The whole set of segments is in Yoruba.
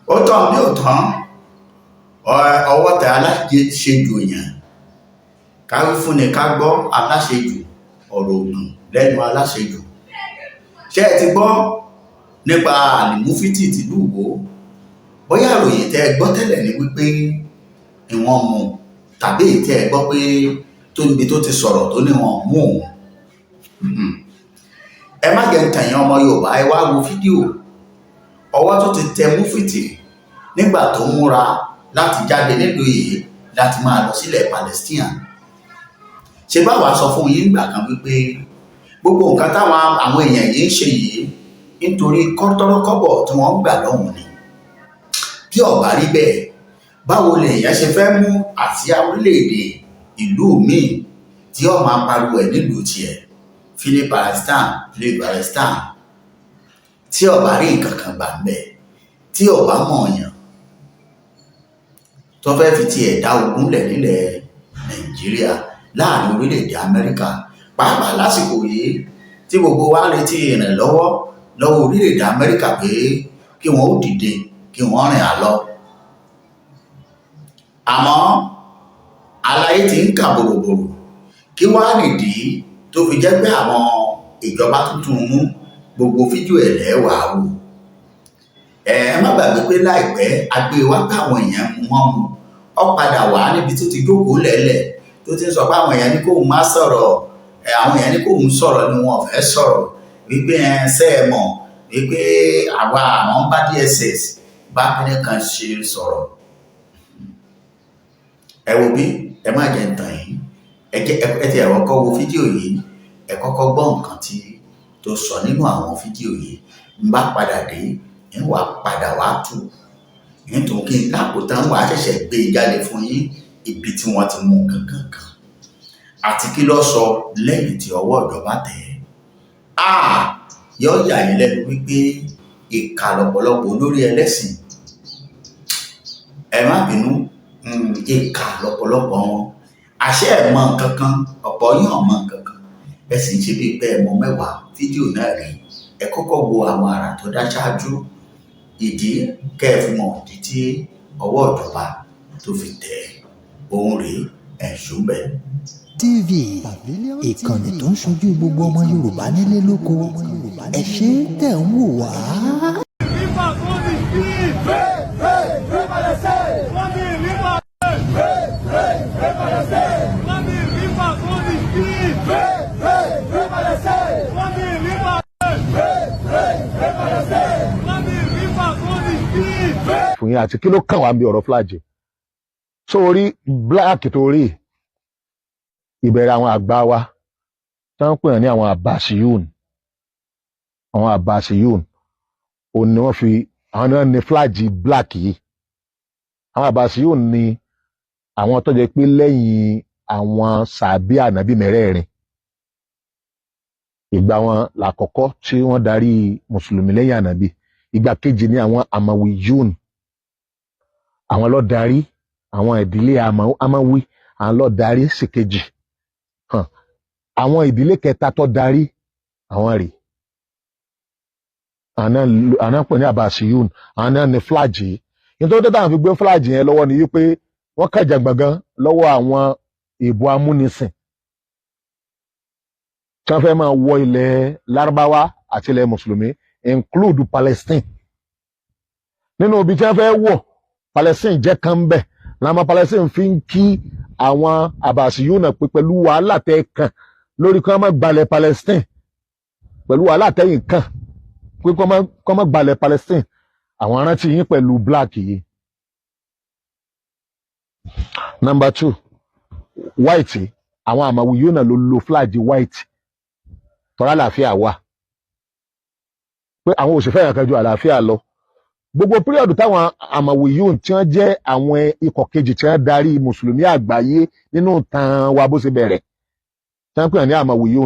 Ó tán bí ò tán, ọwọ́ tẹ aláṣejù èèyàn. Káwí fúnni ká gbọ́, aláṣejù ọ̀rọ̀ ògùn lẹ́nu aláṣejù. Ṣé ẹ ti gbọ́ nípa Àlìmúfítì tìlú Ìwó? Bóyá ìròyìn tẹ́ ẹ gbọ́ tẹ́lẹ̀ ni wípé ìwọ̀n mú, tàbí èyí tẹ́ ẹ gbọ́ pé tó níbi tó ti sọ̀rọ̀ tó ní wọn mú òun. Ẹ má jẹ́ ń tàn yín, ọmọ Yorùbá, ẹ wá wo fídíò ọwọ́ tó ti tẹ Múfìtì nígbà tó múra láti jáde nílùú yìí láti máa lọ sílẹ̀ Palestine. Ṣé báwa sọ fún yín nígbà kan wípé gbogbo nǹkan táwọn àwọn èèyàn yìí ń ṣe yìí, nítorí kọ́tọ́rọ́kọ́bọ̀ tí wọ́n ń gbà lọ́hùn ni? Bí ó bá rí bẹ́ẹ̀, báwo lèèyàn ṣe fẹ́ mú àsíá orílẹ̀-èdè ìlú míì tí ó máa pariwo ẹ̀ nílùú tiẹ̀, "Free Palestine, Free Palestine", tí ó bá rí nǹkan kan gbà ń bẹ̀, tí ó bá mọ̀ ọ̀yàn tó fẹ́ fi tiẹ̀ dá ogun lẹ̀ nílẹ̀ Nàìjíríà láàrin orílẹ̀-èdè Amẹ́ríkà, pàápàá lásìkò yìí tí gbogbo wa ń retí ìrànlọ́wọ́ lọ́wọ́ orílẹ̀-èdè Amẹ́ríkà pé kí wọ́n ó dìde, kí wọ́n rìn àlọ́? Àmọ́ aláyé ti ń kà bòròbòrò. Kí wàá nìdí tó fi jẹ́ pé àwọn ìjọba tuntun mú? Gbogbo fídíò ẹ̀ lẹ́wàá wò. Ẹ má gbàgbé pé láìpẹ́ agbé wá pé àwọn èèyàn mú wọn mú ọ padà wá níbi tó ti jókòó lẹ́lẹ̀, tó ti ń sọ pé àwọn èèyàn ní kóun má sọ̀rọ̀ ẹ, àwọn èèyàn ní kóun sọ̀rọ̀ ni wọn ò fẹ́ sọ̀rọ̀, wípé ẹ ṣe é mọ̀ wípé àwa àwọn bá DSS bá pínlẹ̀ kan ṣe sọ̀rọ̀. Ẹ wo bí, ẹ má jẹ́ ń tàn yín. Ẹ jẹ́ ẹ ti ẹ̀ kọ́kọ́ wo fídíò yìí, ẹ kọ́kọ́ gbọ́ nǹkan tí tó sọ nínú àwọn fídíò yìí. Ń bá padà dé, ń wà padà wá tù nítorí kí n lákòótán wà á ṣẹ̀ṣẹ̀ gbé e jáde fún yín, ibi tí wọ́n ti mú gangan kan àti kí ló sọ lẹ́yìn tí ọwọ́ ìjọba tẹ̀ ẹ́. Yóò yà yín lẹ́nu wípé ìkà lọ́pọ̀lọpọ̀ olórí ẹlẹ́sìn. Ẹ má bínú, ìkà lọ́pọ̀lọpọ̀ wọn. Àṣẹ ẹ̀ mọ nǹkan kan, ọ̀pọ̀ yín ò mọ nǹkan kan, ẹ sì ń ṣe bíi pé ẹ mọ mẹ́wàá. Fídíò náà rí, ẹ kọ́kọ́ wo àwọn àrà tó dá ṣáájú, ìdí kẹ́ ẹ fi mọ̀ ìdí tí ọwọ́ ìjọba tó fi tẹ̀ òun rèé. Ẹ̀ ṣùgbẹ́. TV, ìkànnì tó ń ṣojú gbogbo ọmọ Yorùbá nílé lóko. Ẹ ṣé tẹ̀ ń wò wá. Viva Tony! Free, free, free Palestine! Mami, viva! Free, free, free Palestine! Mami, viva Tony! Free, free, free Palestine! Mami, viva! Free, free, free Palestine! Mami, viva Tony! Free! Fún yín àti kí ló kàn wá bí ọ̀rọ̀ flag sórí black tó rí? Ìbẹ̀rẹ̀ àwọn àgbà wa tí wọ́n ń pè ní àwọn Abasiyun, àwọn Abasiyun, òun ni wọ́n fi, àwọn náà ní flag black yìí. Àwọn Abasiyun ni àwọn tó jẹ́ pé lẹ́yìn àwọn sàbí ànábì mẹ́rẹ̀ẹ̀rin, ìgbà wọn làkọ́kọ́ tí wọ́n darí mùsùlùmí lẹ́yìn ànábì. Ìgbà kejì ni àwọn Amawiyun, àwọn ló darí àwọn ìdílé Amawi, àwọn ló darí sí kejì hàn. Àwọn ìdílé kẹta tó darí àwọn rèé, àwọn náà pè ní Abasiyun, àwọn náà ní flag yìí. Nítorí tó táwọn fi gbé flag yẹn lọ́wọ́ ni wípé wọ́n kàjà gbọ̀ngàn lọ́wọ́ àwọn ìbò amúnisìn tí wọ́n fẹ́ máa wọ ilẹ̀ Lárúbáwá àti ilẹ̀ mùsùlùmí, include Palestine. Nínú ibi tí wọ́n fẹ́ wọ̀, Palestine jẹ́ kan bẹ́ẹ̀. Làwọn Palestine fi ń kí àwọn Abasiyun náà pé pẹ̀lú wàhálà tẹ́ kàn lórí kí wọ́n má gbalẹ̀ Palestine, pẹ̀lú wàhálà tẹ́yìn kàn pé kí wọ́n má gbalẹ̀ Palestine, àwọn arántí yín pẹ̀lú black yìí. Number two, white. Àwọn Àmàwíyó náà ló lo flag white tọ́lá àlàáfíà wà, pé àwọn òṣìfẹ́ yẹn kan ju àlàáfíà lọ. Gbogbo period táwọn Àmàwíyó tí wọ́n jẹ́ àwọn ikọ̀ kejì tí wọ́n darí mùsùlùmí àgbáyé nínú tàn wa bó ṣe bẹ̀rẹ̀, tí wọ́n pè ní Àmàwíyó,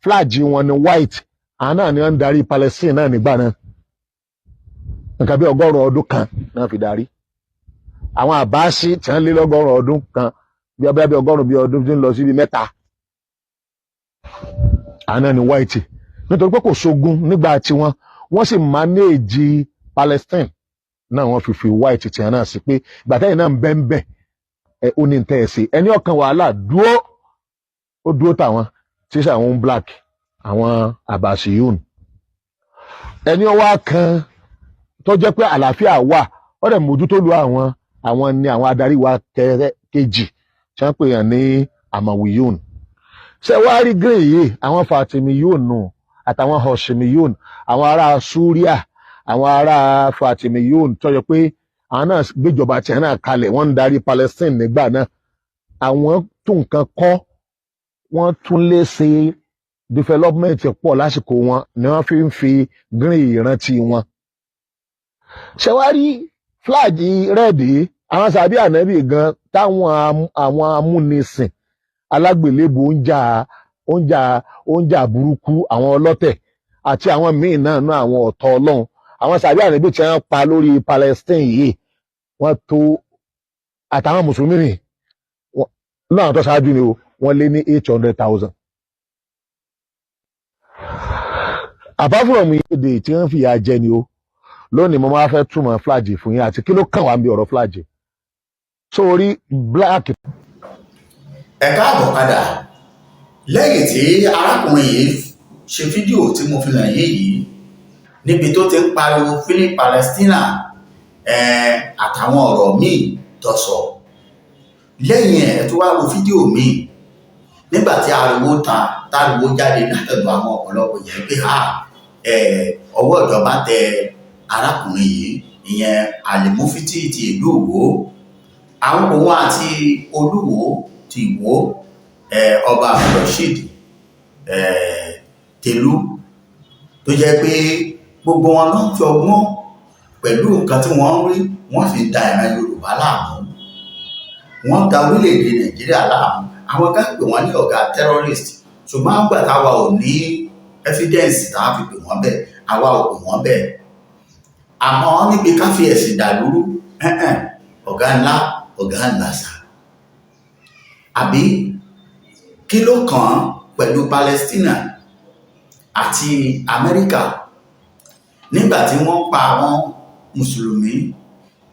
flag wọn ni white. Àwọn náà ni wọ́n ń darí Palestine náà nígbà náà, nǹkan bí 100 ọdún kan náà fi darí. Àwọn Àbáṣí tí wọ́n lé lọ́gọ́rùn ọdún kan, bí abẹ́ bí 100 bí ọdún tí ń lọ síbi 3, àwọn náà ni white, nítorí pé kò sógun nígbà tiwọn, wọ́n sì manage Palestine. Náà wọ́n fi fi white tiẹ̀ náà sí pé gbàtẹ́yìn náà ń bẹ́ ń bẹ́ ẹ ó ní tẹ́ ẹ ṣe ẹni ọkàn wàhálà dúró, ó dúró tàwọn tí sẹ àwọn black, àwọn Abasiyun. Ẹni ọwọ́ kan tó jẹ́ pé àlàáfíà wà, ó dẹ̀ mójútó lu àwọn ni àwọn adarí wa kejì tí wọ́n pè yàn ní Amawiyun. Ṣé wàá rí grey yìí, àwọn Fatimiyun nù àtàwọn Hashimiyun, àwọn ará Súríà, àwọn ará Fatimiyun tó yẹ pé àwọn náà gbéjọba tiẹ̀ náà kalẹ̀, wọ́n ń darí Palestine nígbà náà. Àwọn tún nǹkan kọ́, wọ́n tún lè ṣe development pọ̀ lásìkò wọn ni wọ́n fi ń fi green ìrántí wọn. Ṣé wàá rí flag red, àwọn sàbí ànábì gan táwọn àwọn amúnisìn alágbèlébù ń jà burúkú, àwọn ọlọ́tẹ̀ àti àwọn míì náà ná àwọn ọ̀tọ̀ Ọlọ́run, àwọn sàbí ànábì tí wọ́n pa lórí Palestine yìí, wọ́n tó àtàwọn mùsùlùmí rìn náà tó ṣáájú ni o, wọ́n lé ní 800,000. Apart from èdè tí wọ́n fìyà jẹ ni o, lónìí mo máa fẹ́ túmọ̀ flag fún yín àti kí ló kàn wá ń bí ọ̀rọ̀ flag sórí black. Ẹ káàbọ̀ padà. Lẹ́yìn tí arákùnrin yìí ṣe fídíò tí mo fi hàn yín yìí, níbi tó ti ń pariwo Free Palestine àtàwọn ọ̀rọ̀ míì tó sọ lẹ́yìn ẹ̀, tó wá wo fídíò míì nígbà tí ariwo ta táriwo jáde látọ̀dọ̀ àwọn ọ̀pọ̀lọpọ̀ yẹn pé ha, ọwọ́ ìjọba tẹ arákùnrin yìí, ìyẹn Àlìmúfítì ti ìlú Ìwó, àwọn òun àti Olúwo ti Ìwó, ọba Rasheed Tẹ̀lú, tó jẹ́ pé gbogbo wọn ló ń fi ọgbọ́n pẹ̀lú nǹkan tí wọ́n ń rí, wọ́n sì da ìran Yorùbá láàmú, wọ́n da orílẹ̀-èdè Nàìjíríà láàmú. Àwọn kan pè wọ́n ní ọ̀gá terrorist, ṣùgbọ́n àgbà táwa ò ní evidence tá a fi pè wọ́n bẹ́ẹ̀, àwa ò pè wọ́n bẹ́ẹ̀. Àmọ́ níbi ká fi ẹ̀sìn dàlúrú, ọ̀gá ńlá, ọ̀gá ńlá sà, àbí kí ló kàn án pẹ̀lú Palestine àti Amẹ́ríkà nígbà tí wọ́n pa àwọn mùsùlùmí,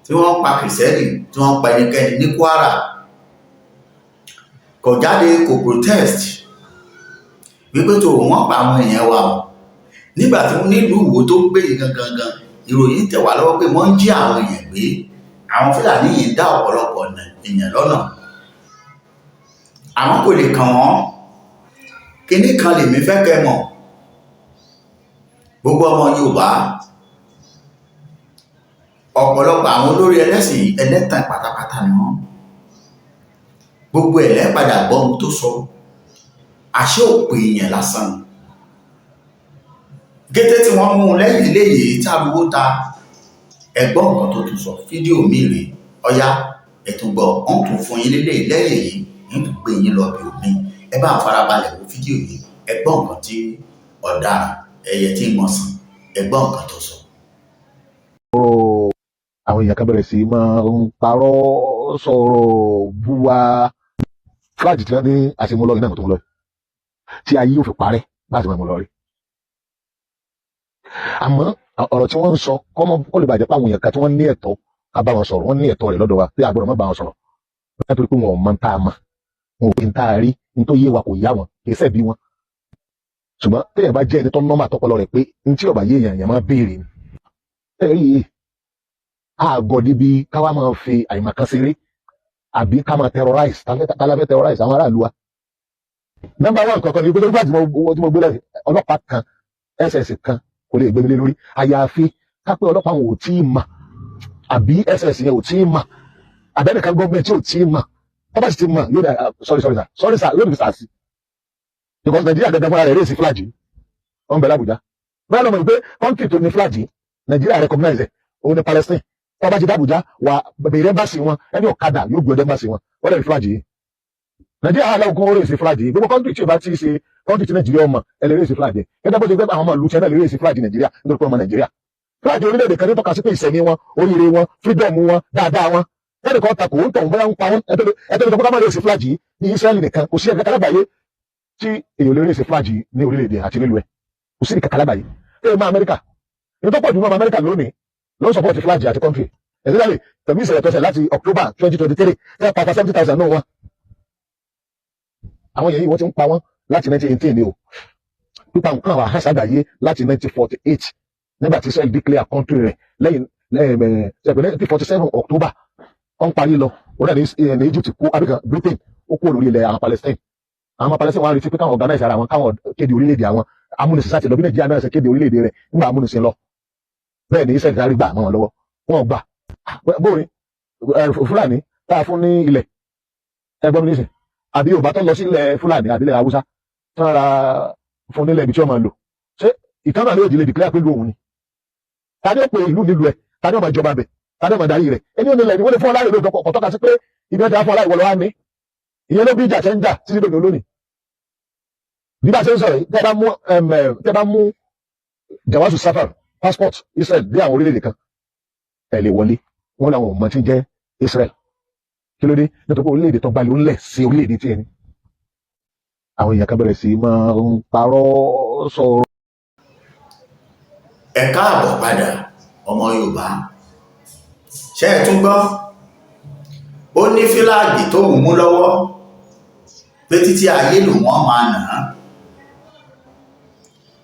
tí wọ́n pa kìrìsìtẹ́nì, tí wọ́n pa ẹnikẹ́ni ní Kwara? Kò jáde, kò protest wípé tó wọ́n pa àwọn èèyàn wa o. Nígbà tí nílùú Ìwó tó ń gbé yìí gangan gan, ìròyìn tẹ̀ wá lọ́wọ́ pé wọ́n ń jí àwọn èèyàn gbé, àwọn Fúlàní yìí ń dá ọ̀pọ̀lọpọ̀ èèyàn lọ́nà, àwọn kò lè kàn wọ́n. Kinní kan lèmi fẹ́ kẹ́ mọ̀, gbogbo ọmọ Yorùbá, ọ̀pọ̀lọpọ̀ àwọn olórí ẹlẹ́sìn ẹlẹ́tàn pátápátá ni wọ́n. Gbogbo ẹ̀ lẹ́padà gbọ́ ohun tó sọ, àṣé òpè èèyàn lásán. Kété tí wọ́n mú un lẹ́yìn eléyìí tí ariwo ta, ẹ̀gbọ́n nǹkan tó tún sọ, fídíò mi rèé, ọ̀yá ẹ tún gbọ́, ń tún fún yín lélẹ̀ lẹ́yìn èyí, ń tún gbé yín lọ bí omi. Ẹ bá ń farabalẹ̀ wo fídíò yìí, ẹ̀gbọ́n nǹkan tí ọ̀daràn ẹyẹ tí ń mọ̀ sàn, ẹ̀gbọ́n nǹkan tó sọ. Àwọn èèyàn kan bẹ̀rẹ̀ sí máa ń parọ́ sọ̀rọ̀ búwa flag tí wọ́n ní àti mú lọ iná tó mú lọ tí ayé yóò fi parẹ́ bá a ti máa mú lọ rí. Àmọ́ ọ̀rọ̀ tí wọ́n ń sọ kọ́mọ kó lè bàjẹ́ pé àwọn èèyàn kan tí wọ́n ní ẹ̀tọ́ ká bá wọn sọ̀rọ̀, wọ́n ní ẹ̀tọ́ rẹ̀ lọ́dọ̀ wa pé a gbọ́dọ̀ má bá wọn sọ̀rọ̀, nítorí pé wọn ò mọ tá a mọ̀, wọn ò kí n tá a rí n tó yé wa kò yá wọn, kì í ṣẹ̀bi wọn. Ṣùgbọ́n téèyàn bá jẹ́ ẹni tó normal, tọpọlọ rẹ̀ pé n tí ó bá yé èèyàn, èèyàn máa béèrè ni. Ẹ rí i, àgọ́ níbi káwá máa fi àìmọ̀kan ṣeré àbí ká máa terrorize. Tá la fẹ́ terrorize àwọn aráàlú wa? Number one kankan ní pé nígbà tí mo gbé lẹ́yìn ọlọ́pàá kan, SS kan kò lè gbé mi lé lórí, àyàfi ká pé ọlọ́pàá wọn ò tí ì mà, àbí SS yẹn ò tí ì mà, àbẹ́nìkan gọ́ọ̀mẹ̀ntì ò tí ì mà. Tó bá sì ti mà, yóò dà, "Sorry, sorry sir, sorry sir," yóò fi sà sí, because Nàìjíríà gẹ́gẹ́ fúnra rẹ̀ raise flag wọn bẹ̀ l'Àbújá. Bẹ́ẹ̀ lọ́mọ pé country tó ní flag Nàìjíríà recognize ẹ̀, òun ní Palestine. Tó bá ti d'Àbújá, wà bẹ̀rẹ̀ embassy wọn, ẹni ọ̀kadà yóò gbé ọdẹ embassy wọn, wọ́n lè rí flag yìí. Nàìjíríà aláwọ̀ kún ó raise flag yìí. Gbogbo country tí o bá ti ṣe country tí Nàìjíríà ọmọ ẹ lè raise flag yẹn, gẹ́gẹ́ bó ṣe gbé àwọn ọmọ ìlú China lè raise flag Nàìjíríà, nítorí pé ọmọ Nàìjíríà. Flag orílẹ̀-èdè kan ní tọ́ka sí pé ìsẹ̀mí wọn, oríire wọn, freedom wọn, dáadáa wọn. Ẹnì kan takò ń tọ̀hún, bóyá ń pa wọn. Ẹtọ́ lè sọ pé ká má raise flag yìí ní Israẹli nìkan. Kò sí ẹ̀ka kálágbàáyé tí èèyàn lè raise flag yìí ní orílẹ̀-èdè àti nílùú ẹ̀. Kò sí ìkàkà lágbàáyé. Ẹ máa Amẹ́ríkà ní tó pọ̀ jù mọ́ Amẹ́ríkà lónìí. Ló ń support flag àti country, especially pẹ̀lú ìṣẹ̀lẹ̀ tó ṣẹlẹ̀ láti October 2023 tẹ́ pa 70,000 náà wọn. Àwọn yẹn yìí, wọ́n ti ń pa wọ́n láti 1918 ni o. Pípa nǹkan àwọn àhásà àgbáyé láti 1948, nígbà tí Israel declare country rẹ̀ lẹ́yìn 1947 October, wọ́n parí lọ wọ́n náà ní Egypt kó Africa, Britain ó kó lórí ilẹ̀ àwọn Palestine. Àwọn ọmọ Palestine wọ́n á retí pé káwọn organize ara wọn, káwọn kéde orílẹ̀-èdè àwọn. Amúnisìn sáti lọ, bí Nàìjíríà náà ṣe kéde orílẹ̀-èdè rẹ̀ nígbà amúnisìn lọ, bẹ́ẹ̀ ni Israel sáré gbà mọ́ wọn lọ́wọ́. Wọn gbà bóore Fúlàní tá a fún ní ilẹ̀ ẹgbọ́n mi nísìn, àbí Yorùbá tó lọ sílẹ̀ Fúlàní àbílẹ̀ Haúsá tí wọ́n ra fún nílẹ̀ ibi tí wọ́n máa lò, ṣé ìkànnà yóò di lè declare pé ìlú òun ni? Ta ni ó pe ìlú nílùú ẹ̀? Ta ni ó máa jọba bẹ̀? Ta ni ó máa darí rẹ̀? Ẹni ò nílẹ̀ ni wọ́n lè fún ọ láyè lóòótọ́, kò tọ́ka sí pé ibi ọjà fún ọ láyè wọ́n lọ́wọ́ á ní. Ìyẹn ló bí ìjà ṣe ń jà títí lónìí olónìí. Bí bá ṣe ń sọ̀rọ̀ yìí, tẹ́ bá mú jawazu safar, passport Israel dé àwọn orílẹ̀-èdè kan, ẹ̀ lè wọlé. Wọ́n làwọn ò mọ̀ tí ń jẹ́ Israel. Kí ló dé? Nítorí pé orílẹ̀-èdè tó gbalẹ̀ ó ń lẹ̀ sí orílẹ̀-èdè tí ẹni. Àwọn èèyàn kan bẹ̀rẹ̀ sí máa ń parọ́ sọ̀rọ̀. Ẹ káàbọ̀ padà, ọmọ Yorùbá. Ṣé ẹ tún gbọ́? Ó ní flag tóun mú lọ́wọ́ pé títí ayé lòun á máa nà á,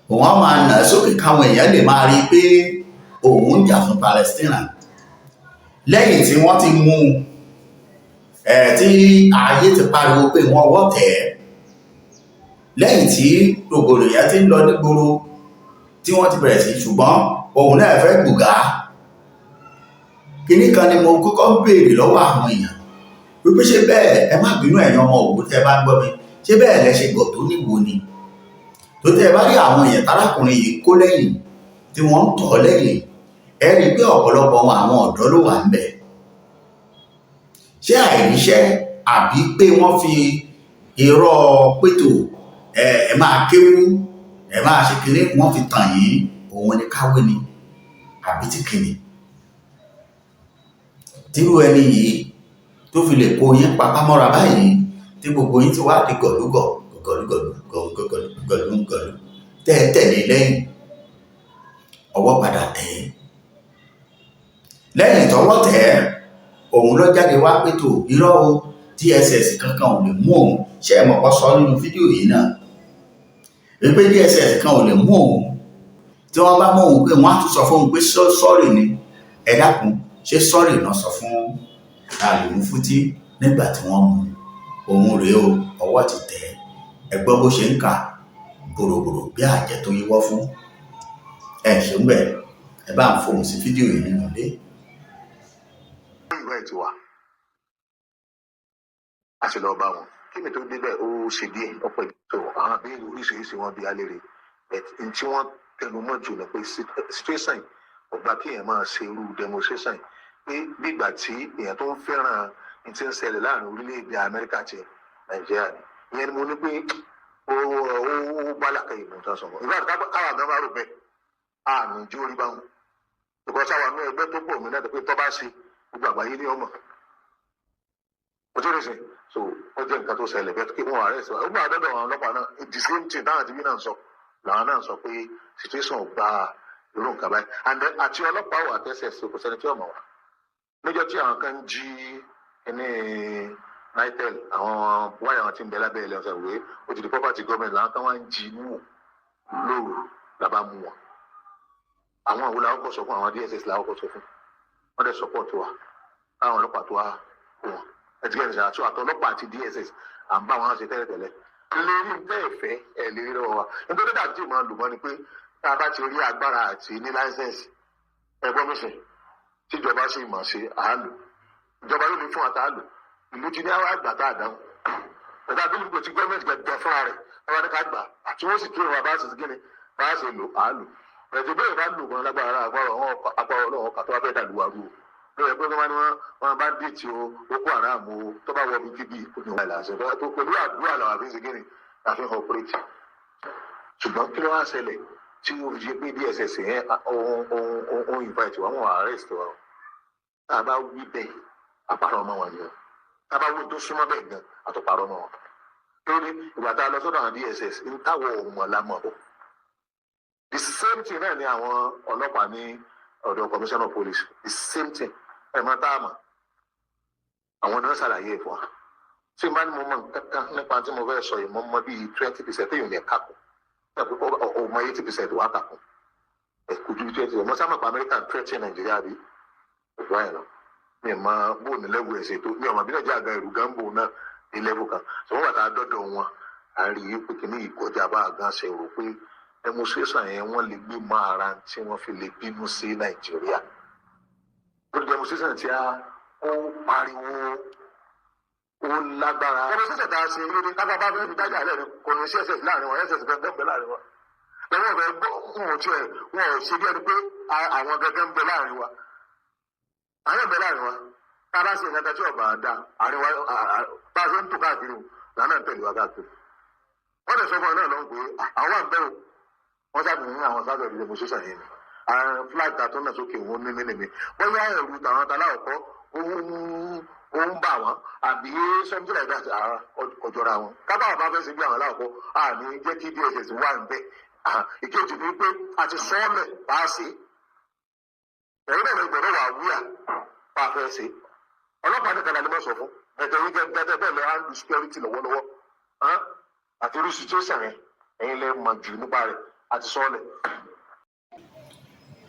òun á máa nà á sókè káwọn èèyàn lè máa rí i pé òun ń jà fún Palestine. Lẹ́yìn tí wọ́n ti mú ẹ̀, tí ayé ti pariwo pé wọ́n wọ́ tẹ̀ ẹ́, lẹ́yìn tí rògbòdìyàn ti ń lọ nígboro, tí wọ́n ti bẹ̀rẹ̀ sí, ṣùgbọ́n òun náà fẹ́ gbùgá. Kinní kan ni mo kọ́kọ́ ń béèrè lọ́wọ́ àwọn èèyàn wípé, ṣé bẹ́ẹ̀, ẹ má bínú, ẹ̀yin ọmọ Òwú tẹ́ bá ń gbọ́ mi, ṣé bẹ́ẹ̀ lẹ ṣe gọ̀ tó níwo ni? Tó tẹ́ ẹ bá rí àwọn èèyàn tárákùnrin yìí kó lẹ́yìn tí wọ́n ń tọ̀ lẹ́yìn, ẹ rí i pé ọ̀pọ̀lọpọ̀ wọn, àwọn ọ̀dọ́ ló wà ń bẹ̀. Ṣé àìríṣẹ́, àbí pé wọ́n fi irọ́ pétò ẹ ẹ máa kéwú, ẹ máa ṣe kinní, wọ́n fi tàn yín, òun ni káwé ni, àbí tí kìnnì tírú ẹni yìí tó fi lè kó yín papá mọ́ra báyìí, tí gbogbo yín ti wá di gọ̀lúgọ̀ gọ̀lúgọ̀lú gọ̀lúgọ̀lú gọ̀lúgọ̀lú tẹ́ ẹ tẹ̀lé lẹ́yìn? Ọwọ́ padà tẹ̀ ẹ́. Lẹ́yìn tọ́wọ́ tẹ̀ ẹ́, òun ló jáde wá pé tó irọ́ o, DSS kankan ò lè mú òun. Ṣé ẹ mọ̀ kọ́ sọ nínú fídíò yìí náà wípé DSS kan ò lè mú òun? Tí wọ́n bá mú òun, pé wọ́n á tún sọ fún òun pé sorry ni. Ẹ dákun, ṣé sorry náà sọ fún Àlùmúfútí nígbà tí wọ́n mú òun rèé o? Ọwọ́ ti tẹ̀ ẹ́. Ẹ gbọ́ bó ṣe ń kà bòròbòrò bí àjẹ́ tó yíwọ́ fún ẹ. Ṣeun bẹ́ẹ̀, ẹ bá ń fohùn sí fídíò yìí nínú ilé. Invite wa, a sì lọ bá wọn. Kí mi tó débẹ̀, ó ṣe díẹ̀ ọ̀pọ̀ tó àwọn abéèrè oríṣiríṣi wọn bí alẹ́ rẹ̀, n tí wọ́n tẹnu mọ́ jù ni pé situation yìí ọgbà kí èèyàn máa ṣe irú demonstration yìí, pé bígbà tí èèyàn tó ń fẹ́ràn ní ti ń ṣẹlẹ̀ láàrin orílẹ̀-èdè Amẹ́ríkà àti Nàìjíríà ni. Ìyẹn ni mo ní pé ó bá làkàyè mọ̀ tán sọ̀rọ̀ ìgbà káwa gan bá rò bẹ́ẹ̀ àmì ìjó orí báwọn, because àwọn àánú ẹgbẹ́ tó pọ̀ mí náà pé tó bá ṣe gbogbo àgbáyé ní ọmọ ojú rẹ̀. So ó jẹ́ nǹkan tó ṣẹlẹ̀ bẹ́ẹ̀ kí wọ́n arrest wa. Ó gbà dọ́dọ̀ àwọn ọlọ́pàá náà, the same thing táwọn àti bí náà ń sọ làwọn náà sọ pé situation ò gba irú nǹkan báyìí. And then àti ọlọ́pàá wà tẹ́sẹ̀ sí, kò sẹ́ni tí ò mọ̀ wá. Níjọ́ tí àwọn kan jí ẹni NITEL, àwọn wáyà wọn ti ń bẹ lábẹ́ ilẹ̀ ọ̀sẹ̀ wé, ó ti di property government, làwọn kan wá ń jí mú lóru, làbá mú wọn. Àwọn àwọn làwọn kọ sọ fún àwọn DSS, làwọn kọ sọ fún wọn dẹ̀ support wa, káwọn ọlọ́pàá tó wá kó wọn. Ẹtìkẹ́ ẹ̀sìn àti àtọlọ́pàá àti DSS à ń bá wọn ṣe tẹ́lẹ̀tẹ́lẹ̀ lérí bẹ́ẹ̀ fẹ́ ẹ̀ lérí lọ́wọ́ wa. Nítorí dàbí tí ò máa lò mọ́ ni pé tá a bá ti rí agbára àti ní license, ẹgbọ́n mi sìn, tíjọba sì mọ̀ ṣe àálò, ìjọba ló ní fún àtàlò. Ìlú ti ní àwọn àgbà tá a dáhùn pẹ̀lú àbílẹ̀ kò tí gọ́ọ̀mẹ̀ntì gbẹ̀gbẹ̀ fúnra rẹ̀ wọ́n ní ká gbà àti wọ́n sì tún ìwà bá ṣe kíni bá ṣe lò àálò ẹ̀jẹ̀ bẹ́ẹ̀ bá lò gan lágbára agbára Ọlọ́run kà tó wá fẹ́ dàlú wa rú o. Lóye pé wọ́n ní wọ́n bá dé tí o Boko Haram o, tó bá wọ bí kíbi òní wọn ìlànà tó pẹ̀lú àdúrà làwọn àfi ń ṣe kíni àfi ń operate. Ṣùgbọ́n kí ló wá ṣẹlẹ̀ tí ó fi ṣe pé DSS yẹn òun invite wa, wọn arrest wa? Tá a bá wí bẹ́ẹ̀, àpárọ̀ ọmọ wọn ni o. Tá a bá wí tó súnmọ́ bẹ́ẹ̀ gan, àtọ̀pàrọ̀ ọmọ wọn. Lórí ìgbà tá a lọ sọ́dọ̀ àwọn DSS ń táwọ̀ ọmọ la mọ̀ bọ̀, the same thing náà ni àwọn ọlọ́pàá ní. Ọ̀dọ̀ commissioner of police, the same thing. Ẹ̀ máa tá a mọ̀, àwọn náà ṣàlàyé ẹ̀ fún wa. Tí n bá ní mo mọ nǹkan kan nípa tí mo fẹ́ sọ yìí, mo mọ bíi 20% téèyàn ní ẹ̀ka kù, ọmọ 80% wà kà kù, ẹ̀ kò ju 20%. Mo sábà pa Amẹ́ríkà threaten Nàìjíríà bí òkú àyàn lọ. Mi ò mọ bóun ní level ẹ̀ ṣe tó, mi ò mọ bí Nàìjíríà gan ẹ̀rù gan bóun náà ní level kan. Ṣùgbọ́n bàtà dọ́dọ̀ wọn, a rí i pé kìíní ìkọjá bá a gan ṣe rò pé demonstration yẹn, wọ́n lè gbé mọ́ ara tí wọ́n fi lè bínú sí Nàìjíríà lórí demonstration tí a ó pariwo, ó lágbára. Demonstration tá a ṣe lórí kápá bá fẹ́ẹ́ fi dájà lẹ́nu, kò ní sí ẹsẹ̀ láàrin wọn, ẹsẹ̀ gẹ́gẹ́ ń bẹ láàrin wọn. Lọ́wọ́ ọ̀bẹ gbọ́, wọn ò tiẹ̀, wọn ò ṣe bí ẹni pé àwọn gẹ́gẹ́ ń bẹ láàrin wa, àwọn ń bẹ láàrin wa. Tá a bá ṣe nǹkan tí ọba dá àárín wa, bá a ṣe ń tò káàkiri lànà ń tẹ̀lé wa káàkiri. Wọ́n lè sọ fún ọ náà lọ́wọ́ pé àwọn à ń bẹ̀rù wọ́n sábà ní àwọn sábà ìdílé demonstration yẹn ni flag ta tó náà sókè wọn ní mímí. Bóyá ẹ̀rù tàwọn ta láwọ̀kọ́ ó ń bà wọ́n àbí something like that, ọjọ́ra wọn. Kábàá bá fẹ́ ṣe bí àwọn aláwọ̀kọ́, àní jẹ́ kí DSS wà ń bẹ̀. Ìkejì ni pé a ti sọ́ọ̀lẹ̀ bá a ṣe, ẹ̀yin náà gbọ́dọ̀ wà wíyà bá a fẹ́ ṣe. Ọlọ́pàá nìkan la lè má sọ fún ẹ̀tọ́ yín gẹ́gẹ́ bẹ́ẹ̀ lọ handle security lọ́wọ́lọ́wọ́ àti irú situation yẹn, ẹ̀yin lè mọ̀ jù nípa rẹ̀ àti sọ́ọ̀lẹ̀.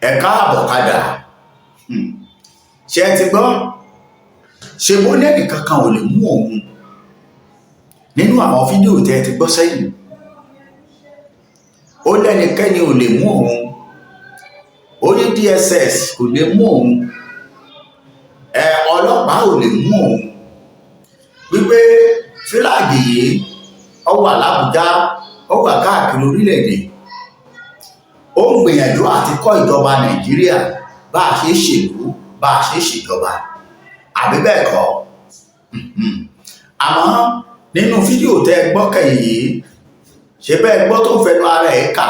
Ẹ káàbọ̀ padà. Ṣé ẹ ti gbọ́? Ṣe bó lẹ́nì kankan ò lè mú òun nínú àwọn fídíò tẹ́ ẹ ti gbọ́ sẹ́yìn? Ó lẹ́nikẹ́ni ò lè mú òun, ó ní DSS kò lè mú òun, ẹ ọlọ́pàá ò lè mú òun, wípé flag yìí, ó wà l'Ábùjá, ó wà káàkiri orílẹ̀-èdè. Ó ń gbìyànjú àti kọ́ ìjọba Nàìjíríà bá a ṣe ṣèlú, bá a ṣe ṣèjọba, àbí bẹ́ẹ̀ kọ́? Àmọ́ nínú fídíò tẹ́ ẹ gbọ́ kẹ́yìn yìí, ṣe bẹ́ẹ̀ gbọ́ tó ń fẹnu ara ẹ̀ kà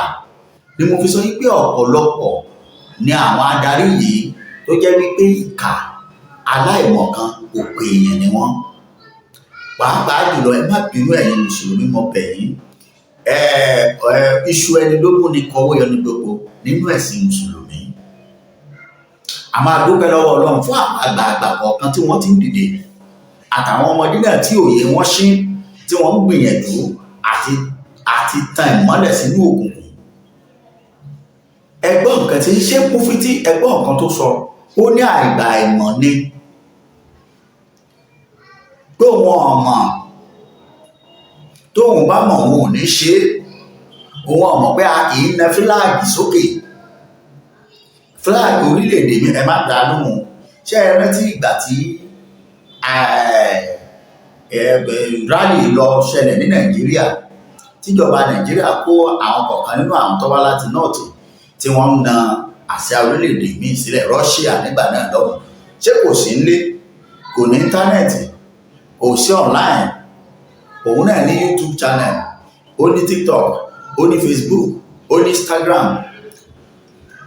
ni mo fi sọ wípé ọ̀pọ̀lọpọ̀ ni àwọn adarí yìí tó jẹ́ wípé ìkà, aláìmọ̀kan, òpè èèyàn ni wọ́n. Pàápàá jùlọ, ẹ má bínú, ẹ̀yin mùsùlùmí, mo bẹ̀ yín. Ẹ ẹ iṣu ẹni ló mú ni kọwọ́ yọ ní gbogbo nínú ẹ̀sìn mùsùlùmí. A máa dúpẹ́ lọ́wọ́ Ọlọ́run fún àwọn àgbààgbà kọ̀ọ̀kan tí wọ́n ti ń dìde, àtàwọn ọmọdé náà tí òye wọn ṣí, tí wọ́n ń gbìyànjú àti tan ìmọ́lẹ̀ sínú òkùnkùn. Ẹgbọ́n nǹkan tí ṣé Mufti, ẹgbọ́n nǹkan tó sọ. Ó ní àìgbà ìmọ̀ ni pé òun ọmọ, tóun bá mọ̀, òun ò ní ṣe é. Òun ọmọ pé a kì í na flag sókè, flag orílẹ̀-èdè mi. Ẹ má dá lóhùn. Ṣé ẹ rántí ìgbà tí rally lọ ṣẹlẹ̀ ní Nàìjíríà, tíjọba Nàìjíríà kó àwọn kọ̀ọ̀kan nínú àwọn tó wá láti North tí wọ́n ń na àsíá orílẹ̀-èdè míì sílẹ̀, Russia nígbà náà lọ́hùn? Ṣé kò sí nílé, kò ní internet, kò sí online? Òun náà ní YouTube channel, ó ní TikTok, ó ní Facebook, ó ní Instagram,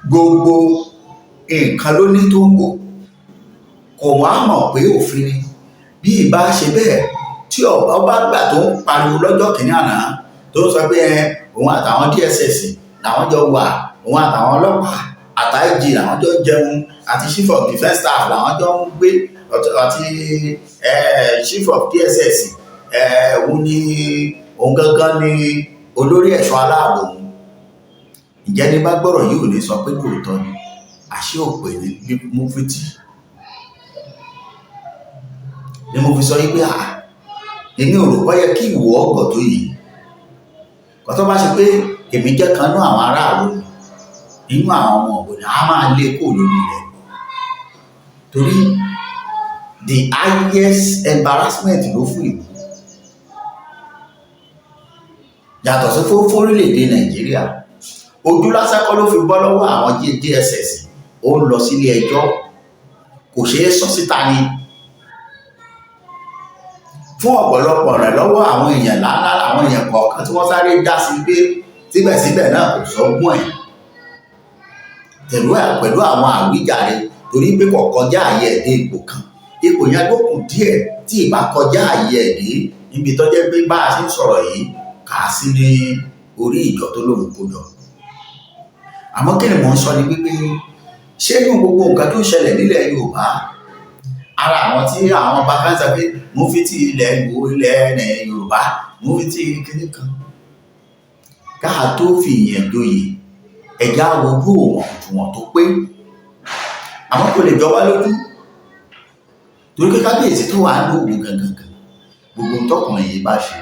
gbogbo nǹkan ló ní tó ń wò. Kò wá mọ̀ pé òfin ni. Bí ìbá ṣe bẹ́ẹ̀, tí ọba gbà tó ń pariwo lọ́jọ́ kìíní àná, tó ń sọ pé ẹ òun àtàwọn DSS làwọn jọ wà, òun àtàwọn ọlọ́pàá àtàìjì làwọn jọ ń jẹun, àti chief of defence staff làwọn jọ ń gbé, àti chief of DSS, òun ni òun gangan ni olórí ẹ̀ṣọ́ aláàbò òun. Ǹjẹ́ ní bá gbọ́rọ̀ yìí, ò ní sọ pé lóòótọ́ ni àṣé òpè ní Mufti? Ni mo fi sọ yí pé à, èmi ò rò pé yẹ kí ìwọ ọgọ̀ tó yìí kò tó bá ṣe pé èmi jẹ́ kan nú àwọn aráàlú nínú àwọn ọmọ òwò ni a máa lé kó lórí rẹ̀, torí the highest embarrassment ló fún ìlú, yàtọ̀ sí fún fórílẹ̀-èdè Nàìjíríà. Ojú lásán kọ́ ló fi bọ́ lọ́wọ́ àwọn DSS. Ó ń lọ sílé ẹjọ́, kò ṣeé sọ síta ni. Fún ọ̀pọ̀lọpọ̀ rẹ̀ lọ́wọ́ àwọn èèyàn ńláńlá, àwọn èèyàn kọ̀ọ̀kan tí wọ́n sáré dá sí pé síbẹ̀síbẹ̀ náà kò sọ́gbọ́n ẹ̀ pẹ̀lú àwọn àwíjàre, torí pé kò kọjá àyè ẹ̀ dé ipò kan. Ipò yẹn ló kù díẹ̀ tí ìbá kọjá àyè ẹ̀ dé níbi tó jẹ́ pé bá a ṣe ń sọ̀rọ̀ yìí kà á sí ní orí ìjọ tó lóun kó jọ. Àmọ́ kí ni mò ń sọ ni wípé Ṣé inú gbogbo nǹkan tó ń ṣẹlẹ̀ nílẹ̀ Yorùbá, ara àwọn tí àwọn ọba kan sọ pé Mufti ilẹ̀ Ìgbò, ilẹ̀ Yorùbá, Mufti kìíní kan, káà tó fi ìyẹn joyè, ẹ̀já wojú òwọ̀n òṣùwọ̀n tó pé. Àwọn kò lè jọ wá lójú torí pé kábíyèsí tó wà ń lòwò gangan gan, gbogbo tọkùnrin yìí bá ṣe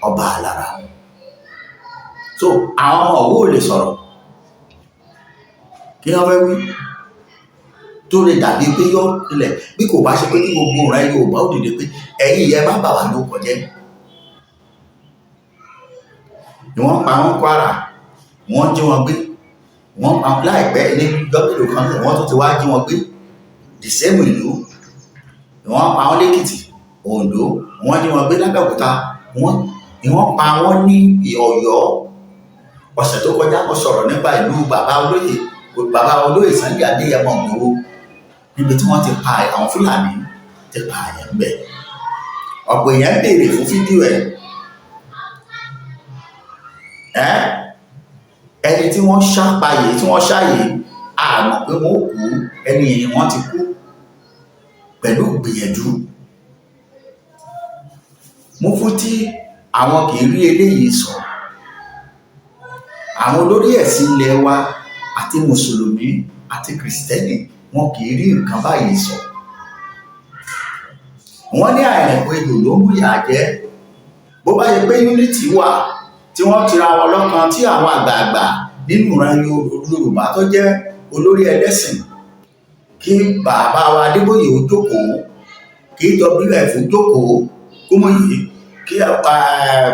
ọba àlàrà. So àwọn ọmọ òwò ò lè sọ̀rọ̀ kí wọ́n fẹ́ wí tó lè dàbí pé yọ ilẹ̀, bí kò bá ṣe pé kí gbogbo ìran Yorùbá ó dìde pé ẹ̀yin yẹn má bà wá ló kọjẹ́. Ni wọ́n pa wọ́n Kwara, wọ́n jí wọn gbé, wọ́n pa láìpẹ́ ní gbọ́mìlò kan, wọ́n tún ti wá jí wọn gbé the same ìlú. Wọ́n pa wọ́n lẹ́kìtì, Oǹdó, wọ́n jí wọn gbé lábẹ́òkúta, wọ́n ni wọ́n pa wọ́n ní Ọ̀yọ́. Ọ̀sẹ̀ tó kọjá mo sọ̀rọ̀ nípa ìlú bàbá olóyè, bàbá olóyè Sunday Adéyẹmọ Ìgbòho, níbi tí wọ́n ti pa àwọn Fúlàní ti pa àyàn ń bẹ̀. Ọ̀pọ̀ èèyàn ń béèrè fún fídíò ẹ̀. Ẹni tí wọ́n ṣàpàyè, tí wọ́n ṣàyè, àmọ̀ pé wọ́n kú, ẹni yìí wọ́n ti kú pẹ̀lú gbìyànjú. Mufti àwọn kì í rí eléyìí sọ. Àwọn olórí ẹ̀sìn ilẹ̀ wa àti mùsùlùmí àti kìrìsìtẹ́nì, wọn kì í rí nǹkan báyìí sọ. Wọ́n ní àìrìnpọ̀ ejò ló mú ìyà jẹ. Bó bá yẹ pé unity wà tí wọ́n tira wọn lọ́kàn, tí àwọn àgbààgbà nínú ìran Yorùbá tó jẹ́ olórí ẹlẹ́sìn, kí bàbá wa Adébóyè ó jókòó, kí WF ó jókòó, Kúmúyì, kí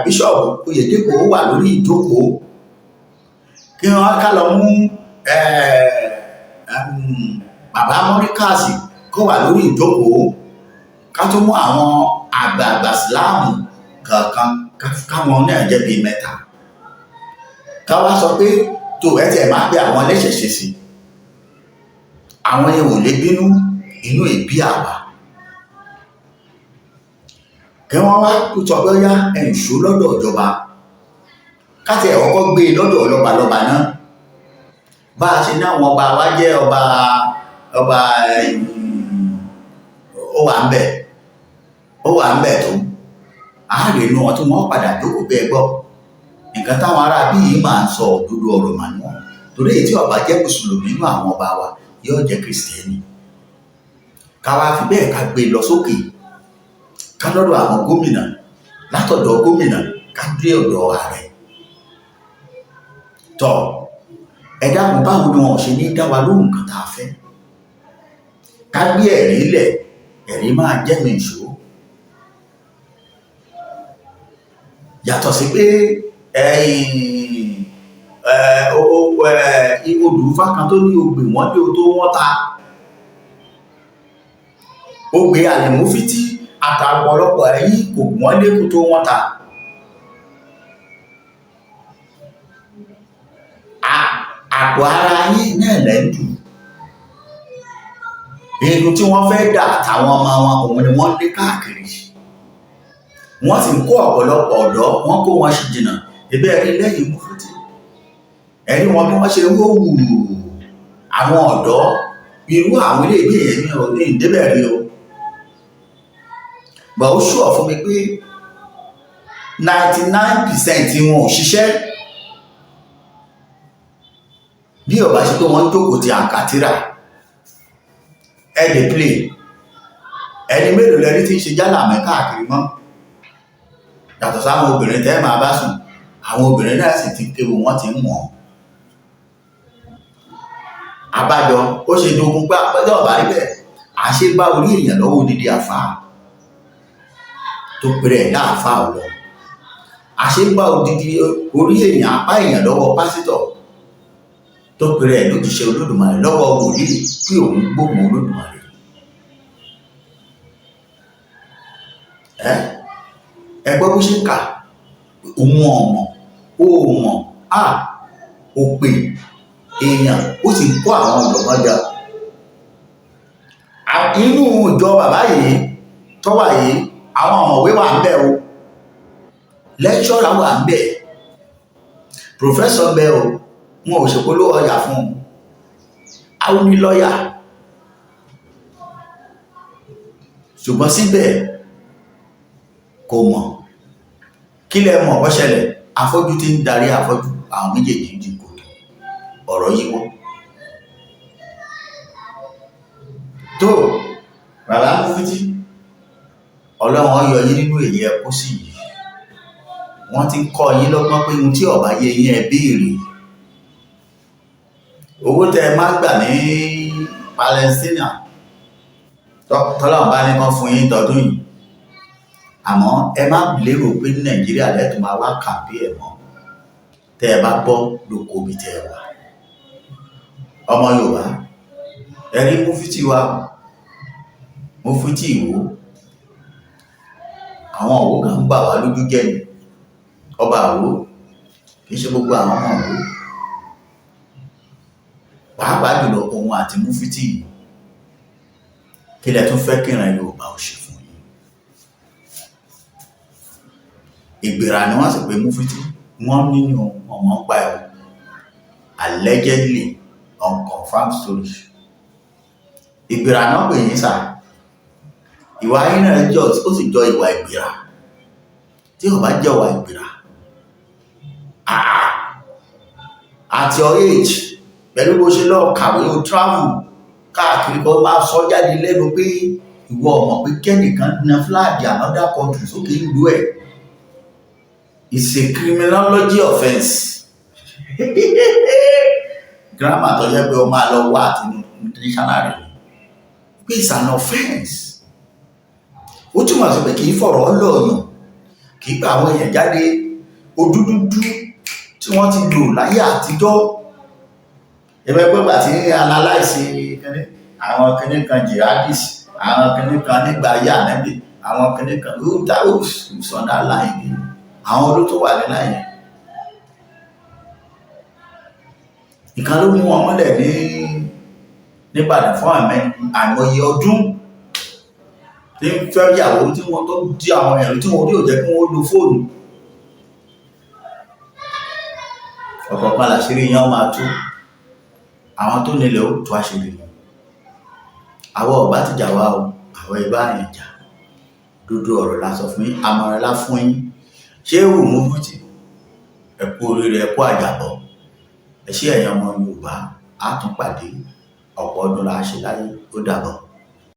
Bíṣọ̀bù Oyèdépò ó wà lórí ìjókòó, kí wọ́n ká lọ mú bàbá Mọ́ríkàsì kó wà lórí ìjókòó, ká tó mú àwọn àgbààgbà síláàmù kankan káwọn náà jẹ́ bíi mẹ́ta, ká wá sọ pé tó ẹ tiẹ̀ máa pe àwọn ẹlẹ́ṣẹ̀ṣe sí, àwọn yẹn ò lè bínú, inú ìbí àwa. Kí wọ́n wá sọ pé ó yá ẹ̀ǹṣó lọ́dọ̀ ìjọba, káti ẹ̀ kọ́kọ́ gbé e lọ́dọ̀ lọ́balọ́ba náà. Bá a ṣe ní àwọn ọba wa jẹ́ ọba ọba, ó wà ń bẹ̀, ó wà ń bẹ̀ tó àárẹ̀ inú wọn tí wọ́n padà jókòó bẹ́ẹ̀ gbọ́ nǹkan táwọn ará bí yìí máa ń sọ, òdodo ọ̀rọ̀ mà ní wọn. Torí èyí tí ọba jẹ́ mùsùlùmí nínú àwọn ọba wa yóò jẹ́ kìrìsìtẹ́nì. Ká wá fi bẹ́ẹ̀ ká gbé e lọ sókè, ká lọ́dọ̀ àwọn gómìnà, látọ̀dọ̀ gómìnà ká dé ọ̀dọ̀ ààrẹ. Tọ́ ẹ dákun, báwo ni wọn ò ṣe ní dá wa lóhùn nǹkan tá a fẹ́? Ká gbé ẹ̀rí lẹ̀, ẹ̀rí máa jẹ́ mi ìṣó. Yàtọ̀ sí pé odùfá kan tó ní ogbè wọ́n dé o tó wọ́n ta ogbè àlèmúfítì àtàpọ̀lọpọ̀ ẹ̀yìn kò wọ́n lé kó tó wọ́n ta. Àpò ara yín náà lẹ́ ń dù. Irun tí wọ́n fẹ́ dà àtàwọn ọmọ wọn òun ni wọ́n lé káàkiri. Wọ́n sì ń kó ọ̀pọ̀lọpọ̀ ọ̀dọ́, wọ́n kó wọn sí jìnnà. Ìbẹ́ ẹ̀rí lẹ́yìn Mufti, ẹ̀rí wọn bí wọ́n ṣe ń wò wù àwọn ọ̀dọ́ irú àwọn ilé ìgbé yẹn ní ọdún ìdébẹ̀ rí o. Bọ̀ ó ṣùọ̀ fún mi pé 99% wọn ò ṣiṣẹ́. Bí ó bá ṣe pé wọ́n jókòó ti àǹkàtìrà, ẹ lè play. Ẹni mélòó lẹ́rí tí ń ṣe jálà mẹ́ káàkiri mọ́? Yàtọ̀ sáwọn obìnrin tẹ́ máa bá sùn, àwọn obìnrin náà sì ti kéwu, wọ́n ti ń mọ̀. Àbájọ ó ṣe dogun pé àpẹjọ ọ̀bá rí bẹ́ẹ̀, àṣé bá orí èèyàn lọ́wọ́ odidi àfáà tó pèrè ẹ̀ láàfáà ọ̀lọ́. Àṣé bá odidi orí èèyàn apá èèyàn lọ́wọ́ pásítọ̀ tó pèrè ẹ̀ lójíṣẹ́ Olódùmarè lọ́wọ́ wòlíì pé òun gbóhùn Olódùmarè. Ẹ gbọ́ bó ṣe ń kà, òun ọ̀mọ̀, ó mọ̀, á ò pè èèyàn, ó sì ń kó àwọn ọ̀dọ̀gbọ́n jọ. Inú ìjọ bàbá yìí tó wà yìí, àwọn ọ̀mọ̀wé wà ń bẹ̀ o, lẹ́kṣọ́rà wà ń bẹ̀, pòfẹ́sọ̀ ń bẹ̀ o, wọn ò ṣèpolówó ọjà fún un. Àwọn ní lọ́ọ̀yà, ṣùgbọ́n síbẹ̀ kò mọ̀. Kí lẹ mọ̀ bó ṣẹlẹ̀? Afọ́jú tí ń darí afọ́jú, àwọn méjèèjì di kòtò. Ọ̀rọ̀ yíwọ́ tó. Bàbá Mufti, Ọlọ́run ó yọ yín nínú èyí ẹ kó sí yìí. Wọ́n ti ń kọ́ yín lọ́gbọ́n pé ohun tí ó bá yé yín, ẹ béèrè. Owó tẹ ẹ má gbà ní Palestine, tọ́lọ́run bá ní kán fún yín tọdún yìí, àmọ́ ẹ má lérò pé ní Nàìjíríà lẹ́tùn máa wá kàbí ẹ̀ mọ́. Tẹ́ ẹ bá bọ́ lóko ibi tẹ́ ẹ wà. Ọmọ Yorùbá, ẹ rí Mufti wa, Mufti Ìwó, àwọn Òwò kan ń bà wá lójú jẹ́ ni. Ọba Àwó, kì í ṣe gbogbo àwọn ọmọ Òwò, pàápàá jùlọ òun àti Mufti yìí. Kí lẹ tún fẹ́ kíran Yorùbá ò ṣe fún yín? Ìgbéra ni wọ́n sì pé Mufti. Wọ́n nínú ọmọ ń pa ẹ̀, allegedly, unconfirmed story. Ìgbéra náà pè yín sà. Ìwà yín náà jọ, ó sì jọ ìwà ìgbéra. Tí ò bá jẹ́ ìwà ìgbéra, at your age, pẹ̀lú bó ṣe lọ kàwé, o travel káàkiri, kó máa sọ jáde lẹ́nu pé ìwọ ọmọ pé kẹ́nìkan na flag another country sókè ìlú ẹ̀, it's a criminology offence. Grammar tó yẹ pé o máa lọ wá àti dictionary pé it's an offence. Ó túmọ̀ sí pé kì í fọ̀rọ̀ lọ̀yàn, kì í gba àwọn èèyàn jáde. Ojú dúdú tí wọ́n ti lò láyé àtijọ́, ẹgbẹ́ gbọ́gbà tí analyse kíní, àwọn kíní kan jihadis, àwọn kíní kan nígbà ayé ànábì, àwọn kíní kan, who that who's on that line, àwọn olú tó wà ní line yẹn. Ìkan ló mú wọn mọ́lẹ̀ ní nìbàdàn fún àìmọye ọdún, tí ń fẹ́ yàwó, tí wọ́n tó di àwọn ẹ̀rọ tí wọ́n rí, ò jẹ́ kí wọ́n lo fóònù. Ọ̀kọ̀ọ̀kan làṣírí yẹn máa tú. Àwọn tó nílẹ̀ ó tú àṣírí wọn. Àwọn ọ̀bá ti jà wá o, àwọn ibà yẹn jà. Dúdú ọ̀rọ̀ la sọ fún yín, àmọ̀ràn la fún yín. Ṣé wù mú fújì? Ẹ kú oríire, ẹ kú àjàbọ̀. Ẹ ṣé, ẹ̀yin ọmọ Yorùbá. Á tún pàdé. Ọ̀pọ̀ ọdún la ṣe láyé. Ó dàbọ̀.